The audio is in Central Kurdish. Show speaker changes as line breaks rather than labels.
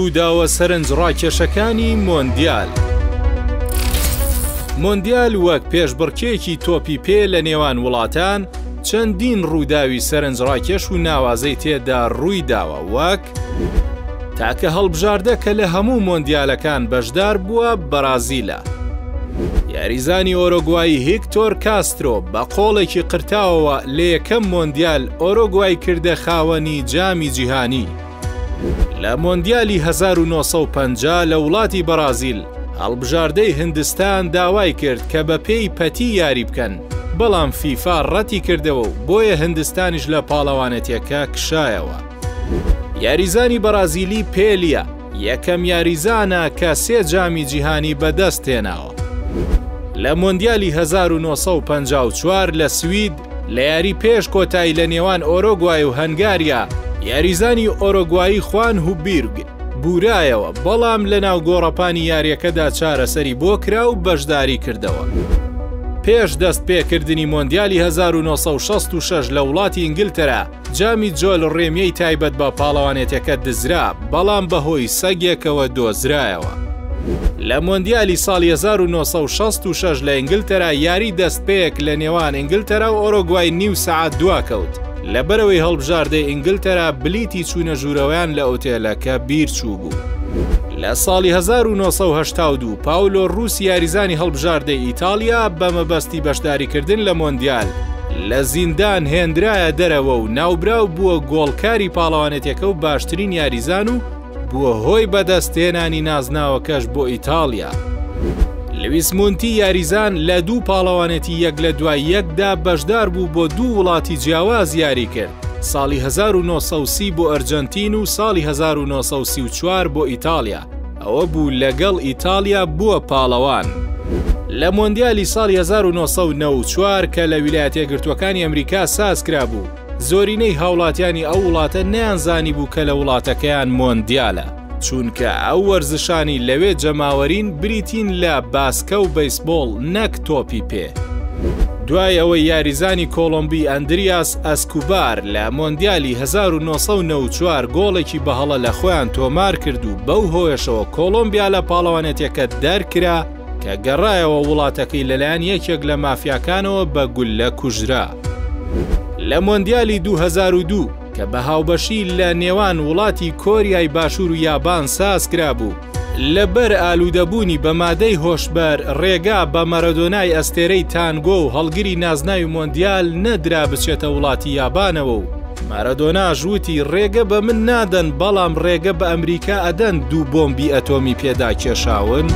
ڕووداوە سەرنجڕاکێشەکانی مۆندیال. مۆندیال وەک پێشبڕکێیەکی تۆپی پێ لە نێوان وڵاتان، چەندین ڕووداوی سەرنجڕاکێش و ناوازەی تێدا ڕووی داوە وەک. تاکە هەڵبژاردە کە لە هەموو مۆندیالەکان بەشدار بووە بەرازیلە. یاریزانی ئۆرۆگوایی هیکتۆر کاسترۆ بە قۆڵێکی قرتاوەوە لە یەکەم مۆندیال ئۆرۆگوای کردە خاوەنی جامی جیهانی. لە مۆندیالی 1950 لە وڵاتی بەرازیل هەڵبژاردەی هندستان داوای کرد کە بە پێی پەتی یاری بکەن، بەڵام فیفا ڕەتی کردەوە و بۆیە هندستانیش لە پاڵەوانێتیەکە کشایەوە. یاریزانی بەرازیلی پێلیە یەکەم یاریزانە کە سێ جامی جیهانی بەدەست هێناوە. لە مۆندیالی 1954 لە سوید لە یاری پێش کۆتایی لە نێوان ئۆرۆگوای و هەنگاریا، یاریزانی ئۆرۆگوایی خوان هوبیرگ بورایەوە، بەڵام لە ناو گۆڕەپانی یاریەکەدا چارەسەری بۆ کرا و بەشداری کردەوە. پێش دەست پێکردنی مۆندیالی 1966 لە وڵاتی ئینگلتەرا، جامی جۆل ڕێمیەی تایبەت بە پاڵەوانێتیەکە دزرا، بەڵام بەهۆی سەگێکەوە دۆزرایەوە. لە مۆندیالی ساڵی 1966 لە ئینگلتەرا یاری دەستپێک لە نێوان ئینگلتەرا و ئۆرۆگوای نیو سەعات دواکەوت، لەبەرئەوەی هەڵبژاردەی ئینگلتەرا بلیتی چوونە ژوورەوەیان لە ئوتێلەکە بیرچووبوو. لە ساڵی 1982 پاولۆ ڕوسی یاریزانی هەڵبژاردەی ئیتاڵیا بە مەبەستی بەشداریکردن لە مۆندیال لە زیندان هێندرایە دەرەوە و ناوبراو بووە گۆڵکاری پاڵەوانێتیەکە و باشترین یاریزان و بووە هۆی بەدەستهێنانی نازناوەکەش بۆ ئیتاڵیا. لویس مونتی یاریزان لە دوو پاڵەوانێتی یەک لە دوای یەکدا بەشدار بوو بۆ دوو وڵاتی جیاواز یاری کرد، ساڵی 1930 بۆ ئەرجەنتین و ساڵی 1934 بۆ ئیتاڵیا. ئەوە بوو لەگەڵ ئیتاڵیا بووە پاڵەوان. لە مۆندیالی ساڵی 1994 کە لە ویلایەتیەکگرتووەکانی ئەمریکا سازکرابوو، زۆرینەی هاوڵاتیانی ئەو وڵاتە نەیانزانیبوو کە لە وڵاتەکەیان مۆندیالە، چونکە ئەو وەرزشانی لەوێ جەماوەرین بریتین لە باسکە و بەیسبۆڵ نەک تۆپی پێ. دوای ئەوەی یاریزانی کۆڵۆمبی ئەندریاس ئەسکوبار لە مۆندیالی 1994 گۆڵێکی بەهەڵە لە خۆیان تۆمارکرد و بەو هۆیەشەوە کۆڵۆمبیا لە پاڵەوانێتیەکە دەرکرا، کە گەڕایەوە وڵاتەکەی لەلایەن یەکێک لە مافیاکانەوە بە گوللە کوژرا. لە مۆندیالی 2002 کە بە هاوبەشی لە نێوان وڵاتی کۆریای باشوور و یابان سازکرابوو، لەبەر ئالوودەبوونی بە مادەی هۆشبەر ڕێگا بە مارادۆنای ئەستێرەی تانگۆ و هەڵگری نازناوی مۆندیال نەدرا بچێتە وڵاتی یابانەوە و مارادۆناش وتی ڕێگە بە من نادەن بەڵام ڕێگە بە ئەمریکا ئەدەن دوو بۆمبی ئەتۆمی پێدا کێشاون.